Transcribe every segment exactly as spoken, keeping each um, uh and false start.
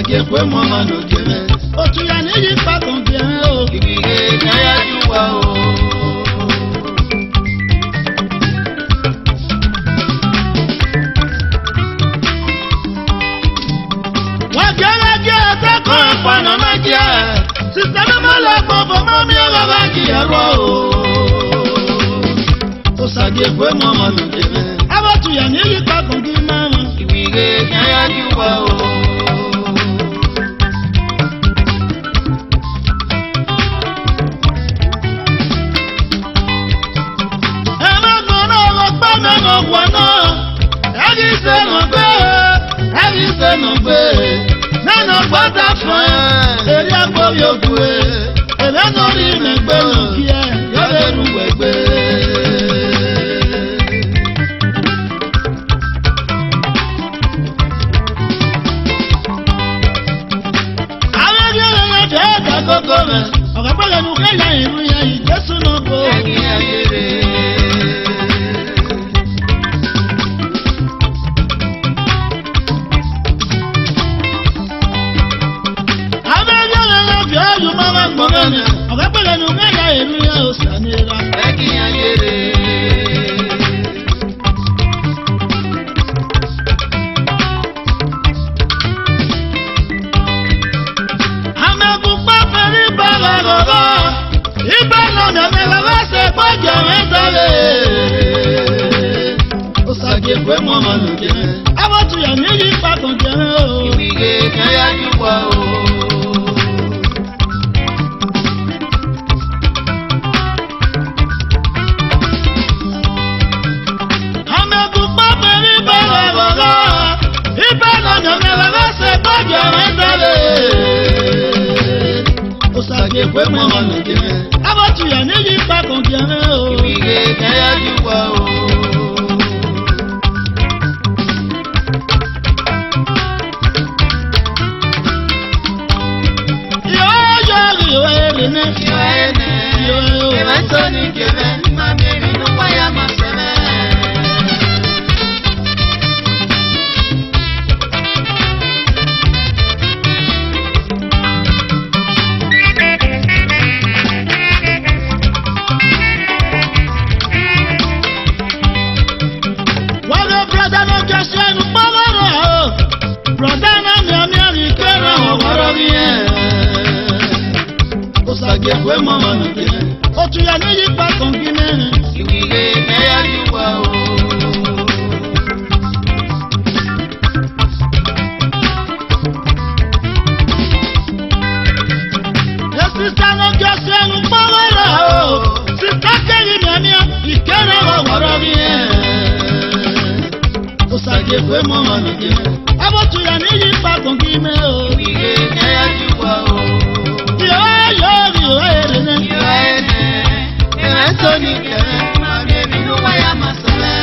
Gie kue mu ọmwa ne ọ gie mwẹ. Otu ya ne I yi kpakọn gie mwẹ o. Ivbi ghe ne a ya gie uwa o. Wa gie gha gie ẹsẹ kan ọkpa ne ọ ma gie. Sista ne ọ ma la ẹkpo vbe ọmọ miẹn gha gha gie ẹrọ o. Osa gie kue mu ọmwa ne ọ gie mwẹ. Avbe otu ya ne I yi kpakọn gie ima mwa. Ivbi ghe ne a ya gie uwa o. Ẹmwẹ agbọn ne ọ ghe ọkpa mwẹ ne ọ guan nọ, ẹ ghi sẹ ne ọ gbe, ẹ ghi sẹ ne ọ gbe, nene ọgbọ da fẹn, erriọ gbe ovbi ogue, ẹmwẹ ne ọ rhie mwẹ gbe ne ọ gie, ya vbe rre uwẹ gbe. Avbe erriọ mwẹ, ẹ ta koko mwẹ, ọ gha kpẹlẹ ne u kha ya erhunmwu iran, Jesu nọ kpo. Avbe erriọ mwẹ, ẹ viọ ye uma vbe agbọn mwẹ nẹ, ọ gha kpẹlẹ ne u kha ya erhunmwu iran, Osa ne erha. Amẹ gu kpafẹn rre iba gha ghọghọ, iba nọ ne ẹmwẹ gha vbe sẹ egbe ọjọ mwẹ zẹvbe. Osa gie kue mu ọmwa ne ọ gie mwẹ. Avbe otu ya ne I yi kpakọn gie mwẹ o. Ivbi ghe ne a ya gie uwa o. Amẹ gu kpafẹn rre iba gha ghọghọ, iba nọ ne ẹmwẹ gha vbe sẹ egbe ọjọ mwẹ zẹvbe. Osa gie kue mu ọmwa ne ọ gie mwẹ. Avbe otu ya ne I yi kpakọn gie mwẹ o. Ivbi ghe ne a ya gie uwa o. Yo, yo, yo, ere nẹ. Yo, ere nẹ. Yo, yo. Emwa eso ni gie mwẹ, ma miẹn emwi ne uwa ya ma sẹ mwẹ. Wa ghe brother ne ọ gie ọse ne ukpọghọ rrọọ, brother na mianmian vbe ikpe rrọọ, ọghe ọrọre irẹn. Osa gie kue mu ọmwa ne ọ gie mwẹ. Otu ya ne I yi kpakọn gie mwẹ. Ivbi ghe ne a ya gie uwa o. Ye sista ne ọ gie ọse ne ukpọghọ rrọọ, sista keghi mianmian, ikpe rrọọ ọghe ọrọre irẹn. Osa gie kue mu ọmwa ne ọ gie mwẹ. Avbe otu ya ne I yi kpakọn gie mwẹ o. Ivbi ghe ne a ya gie uwa o. Yo, yo, yo, ere nẹ. Yo, ere nẹ. Emwa eso ni gie mwẹ, ma miẹn emwi ne uwa ya ma sẹ mwẹ.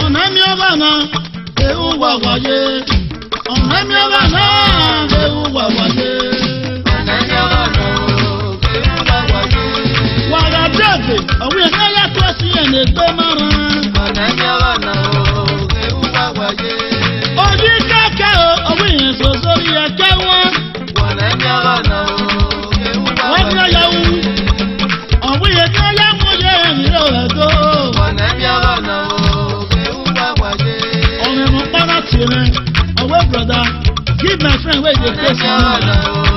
Ọna miẹn ọba na, ehu wa wa ye. Ọna miẹn ọba na, ehu wa wa ye. Wa gha dẹgbe, ọ wẹ ne a ya tuẹ si ẹn ne egbe ma rran. Oyi kẹkẹ o, ọ wẹ irẹn zozo rhie ẹkẹ wọn. Wa gha ya ru, ọ wẹ irẹn ne a ya mu ye ẹmwẹ ẹre do. Ọmwẹ mwẹ ọkpa na tie mwẹ, ọ wẹ brother, give my friend wey dey face me.